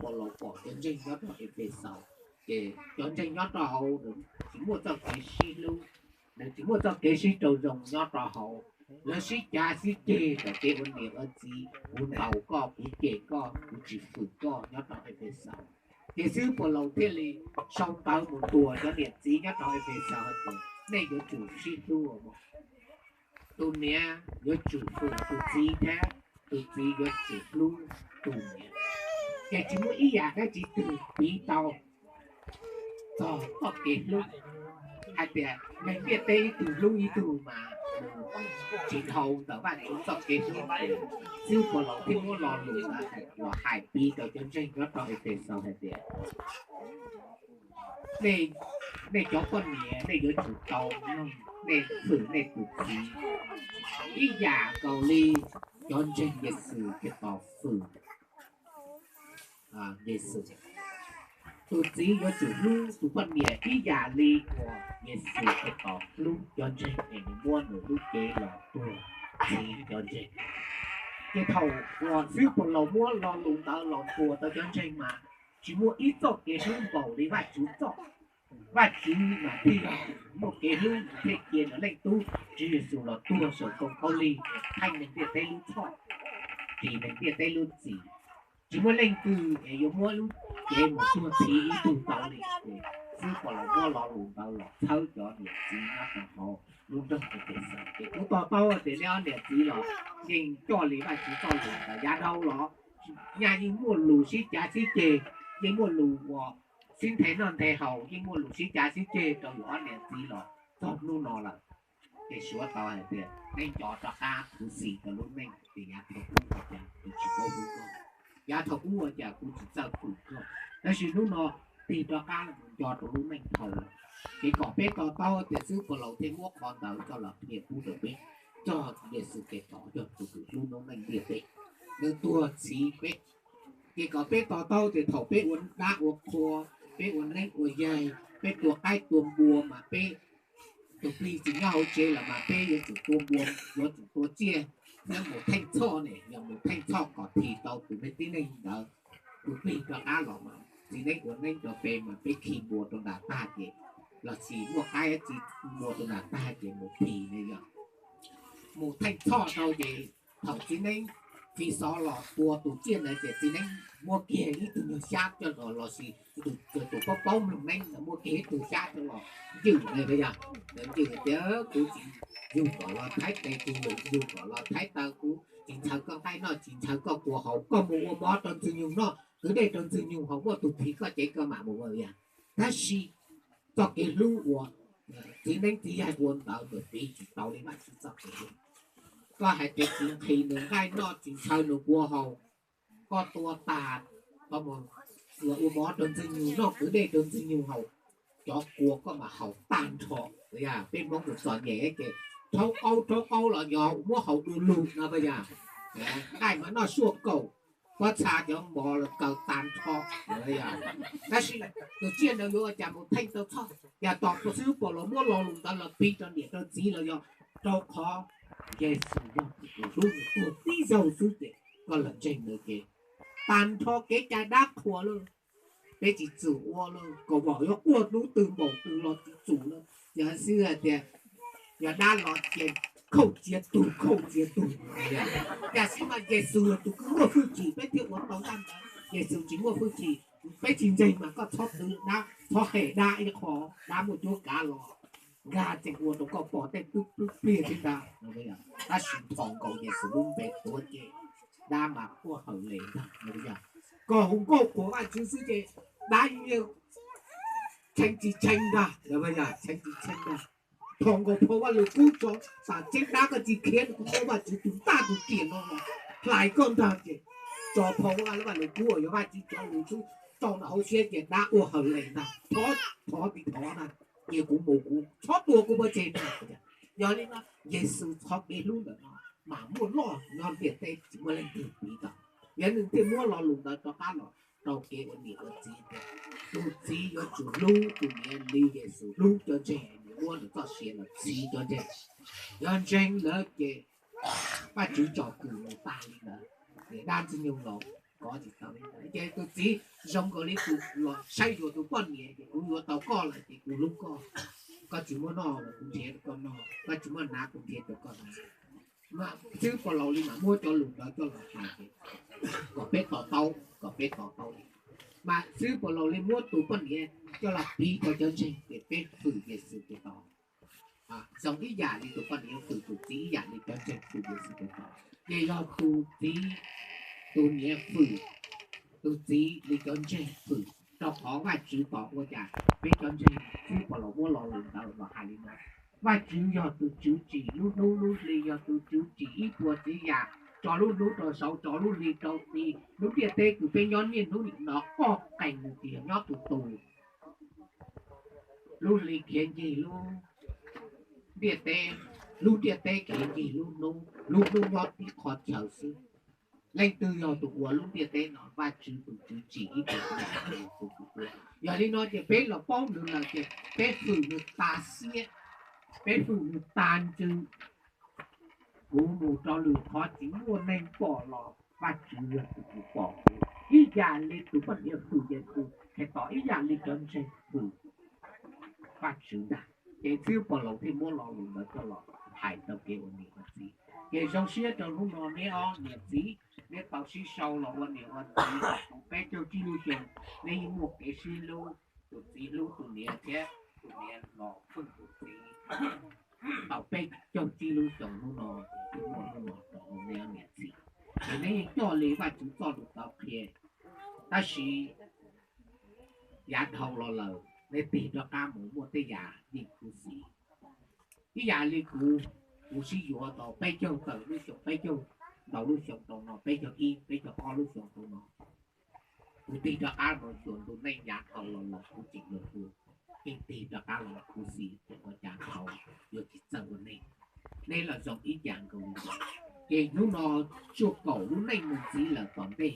Paulus pom cov ntseeg nyob rau Efexaus, ces cov ntseeg nyob rau hauv nws tsis muaj txoj kev sib hlub, nws tsis muaj txoj kev sib raug zoo nyob rau hauv. Lawv sib cav sib ceg ntawm kev ua niam ua txiv, kuv ntaus koj, kuv cem koj, kuv tsis hwm koj nyob rau Efexaus. Ces xib hwb Paulus thiaj li sau ntawv mus ntuas cov niam txiv nyob rau Efexaus hais tias nej yuav tsum sib hlub. Tus niam yuav tsum hwm tus txiv thiab tus txiv yuav tsum hlub tus niam. Ces tsis muaj ib yam dab tsi twg piv tau txog txoj kev hlub, hais tias neeg ntiaj teb ib tug hlub ib tug mas tsis dhau ntawm Vajtswv txoj kev hlub. Xib hwb Paulus thiaj muab lo lus los hais piv rau cov ntseeg nyob rau Efexaus hais tias nej cov poj niam nej yuav tsum tau mloog, nej hwm nej tus txiv ib yam nkaus li cov ntseeg Yexus Khetos hwm Yexus. Tus txiv yuav tsum hlub tus poj niam ib yam li uas Yexus Khetos hlub cov ntseeg es nws muab nws lub cev los tuag txhiv cov ntseeg. Ces thaum uas xib hwb Paulus muab lo lus ntawd los ntuas tau cov ntseeg mas tsis muaj ib txoj kev hlub npaum li Vajtswv txoj. Vajtswv mas thiaj yog muaj kev hlub, thiaj cia nws Leej Tub Tswv Yexus los tuag saum ntoo khaub lig, thaij neeg ntiaj teb lub txhoj, ris neeg ntiaj teb lub txim. Tsis muaj leej twg es yuav muab lub cev mus tuag txhiv ib tug tau li. Xib hwb Paulus muab lo lus ntawd los txhawb cov niam txiv nyob rau hauv lub nroog Efexaus. Ces kuv to taub tias nej ob niam txiv los yeej coj li Vajtswv txoj lus ntawd yav dhau los, nyaj yeej muaj lus sib cav sib ceg, yeej muaj lus uas sib nthe noj nthe haus, yeej muaj lus sib cav sib ceg rau yus ob niam txiv los txog hnub no lawm. Ces suav tau hais tias neb nco rov qab khuv xim rau lub neej tias yav thaum ub ua cas kuv tsis paub hlub koj, yav thaum ub ua cas kuv tsis txawj hwm koj, tab sis hnub no tig rov qab los nco rau lub neej dhau lawm. Ces kom peb to taub tias xib hwb Paulus thiaj muab qhov ntawd coj los qhia pub rau peb, txog Yexus Khetos yog tus uas hlub noob neej ntiaj teb, nws tuag txhiv peb. Ces kom peb to taub tias thaum peb ua dab ua qhua, peb ua neeb ua yaig, peb tua qaib tua npua mas peb, tus plig tsis nyob hauv tsev los mas peb yuav tsum tua npua, yuav tsum tua tsiaj thiab mus theej txhoj ne, yog mus theej txhoj kom thim tau tus me tib neeg ntawd. Tus plig rov qab los mas txiv neeb ua neeb rau peb mas peb khi npua rau nram tag ces, los sis muaj qaib txiv npua rau nram tag ces mus thim ne yog mus theej txhoj rau ces thaum txiv neeb fi xov los tua tus tsiaj ntawd ces txiv neeb muab kiag ib tug nyuag xyab coj los, los sis tus paub paub mloog neeb ntawd muab kiag ib tug xyab coj los ncwm ne yog, ncwm tias kuv tsis yug kom los thaib tes kuv lus, yug kom los thaib taw kuv, tsis ntshaw koj nqaij noj, tsis ntshaw koj kua haus, koj mus ua mov rau Ntxwg Nyoog noj, kwv dej rau Ntxwg Nyoog haus, muaj tus thim koj cev koj mam mus ua yog. Tab sis txoj kev hlub uas txiv neeb txiv yaig ua ntawd mas piv tsis tau li Vajtswv txoj kev hlub. Koj hais tias tsis nqhis nws nqaij noj, tsis ntshaw nws kua haus, koj tua tas, koj mus ua mov rau Ntxwg Nyoog noj, kwv dej rau Ntxwg Nyoog haus, cov kua koj mam haus tag nrho. Peb Hmoob tus txom nyem ces rhaub qaub rhaub qaub los yog muab haus du lug no yog, nqaij mas noj suaj kaum, pob txha cov mov los kaw tag nrho. Tab sis tus tsiaj ntawd yuav ua cas mus theej tau txhoj? Yog tom xib hwb Paulus muab lo lus ntawd los piv rau niam rau txiv los yog rau qhov Yexus yog tus uas hlub nws tuag tib zaug xwb ces koj los ntseeg nws ces tag nrho kev cai dab qhuas lawm, peb tsis txwm ua lawm, kaum vom yuav quaj hnub twg npaum twg los tsis txwm lawm. Yog xwb hais tias yog dab los ces khauj txiav tug khauj txiav tug. Yog, yog xwb mas Yexus yog tus uas muaj hwj chim peb thiaj ua tau dab ntawd, Yexus tsis muaj hwj chim. Peb tsis ntseeg mas koj txhob twv dab, txhob hem dab ib qho, dab muaj cuab kav los nkag tseem ua rau koj pom tej pwb pwb pliag thiab ntag. Tab sis thov nkaus Yexus lub npe tuav ces dab mas quaj hawm les ntag. Koj hu nkauj qhuas Vajtswv xwb ces dab yeej tshee tsis tshee ntag, tshee tsis tshee ntag. Thov nkaus phau Vajluskub tso, tam tseeb dab koj tsis khiav, kuv muab Vajtswv tus ntaj tus kiam no los hlais koj ntag ces tso phau Vajluskub uas yog Vajtswv cov lus xwb tso ntawm hauv siab ces dab quaj hawm les ntag. Thov, thov tsis thov na, cia kuv mus, kuv txhob tua kuv pov tseg ntag. Yog li no Yexus qhov kev hlub ntawm no mas muaj loj nyob ntiaj teb tsis muaj leej twg piv tau. Yog nws thiaj muab lo lus ntawd rov qab los rau kev ua niam ua txiv tias tus txiv yuav tsum hlub tus niam li Yexus hlub cov ntseeg, nws muab nws txoj sia los txhiv cov ntseeg. Yog ntseeg lawm ces Vajtswv tsom kwm nws tag li ntawd, ces dab Ntxwg Nyoog los pov tsis tau li ntawd. Ces tus txiv zoo nkaus li tus los saib xyuas tus poj niam, ces kuv yuav tau koj lawm ces kuv hlub koj. Koj tsis muaj noj los kuv nrhiav rau koj noj, koj tsis muaj hnav kuv nrhiav rau koj hnav. Mas xib hwb Paulus li mas muab cov lus ntawd coj los hais kom peb to taub, kom peb to taub li. Mas xib hwb Paulus li muab tus poj niam coj los piv rau cov ntseeg tias peb fwm Yexus Khetos. Zoo ib yam li tus poj niam fwm tus txiv ib yam li cov ntseeg fwm Yexus Khetos. Ces yog tus txiv, tus niam fwm tus txiv li cov ntseeg fwm, rau qhov Vajtswv tos ua cas peb cov ntseeg, xib hwb Paulus muab lo lus ntawd los hais li no: Vajtswv yog tus tswv tsim lub hnub lub hli, yog tus tswv tsim ib puas tsav yam, tso lub hnub rau saud, tso lub hli rau ti. Lub ntiaj teb kws peb nyob niaj hnub nim no quaj qees nws tsis yog nyob tus tus. Lub hli khiav ncig lub ntiaj teb, lub ntiaj teb khiav ncig lub hnub, lub hnub nyob tib qho chaw xwb. Leej twg yog tus ua lub ntiaj teb no? Vajtswv tus tswv tsim ib puas tsav yam. Yog li no ces peb los paub nws lawm ces peb fwm nws tas siab, peb fwm nws tas ntsws. Kuv mus rau lwm qhov tsis muaj neeg pom los Vajtswv yog tus pom kuv, ib yam li tus poj niam fwm Yexus Khetos, ib yam li cov ntseeg fwm Vajtswv ntag. Ces xib hwb Paulus thiaj muab lo lus ntawd coj los hais rau kev ua niam ua txiv. Ces zoo siab rau hnub no neb ob niam txiv, neb tau sib sau los ua niam ua txiv tau peb caug tsib lub xyoo, neb yeej muaj kev sib hlub, tus txiv hlub tus niam thiab tus niam los pheej tus txiv. Tau peb caug tsib lub xyoo hnub no, twb muaj hnub no rau neb ob niam txiv. Ces neb yeej coj li Vajtswv txoj lus tau qhia, tab sis yav dhau los lawm neb tig rov qab mus muaj tej yam yeej khuv xim. Ib yam li kuv, kuv sib yuav tau peb caug tawm lub xyoo, peb caug ntau lub xyoo rau no, peb caug ib, peb caug ob lub xyoo rau no, kuv tig rov qab los xyuas ntu neej yav dhau los lawm kuv tseem yuav hu, yeej tig rov qab los khuv xim, ua cas thaum yuav tsis txawj ua neej. Neb los zoo ib yam nkaus li. Ces hnub no cuaj kaum lub neej mus ntxiv lawm tom ntej,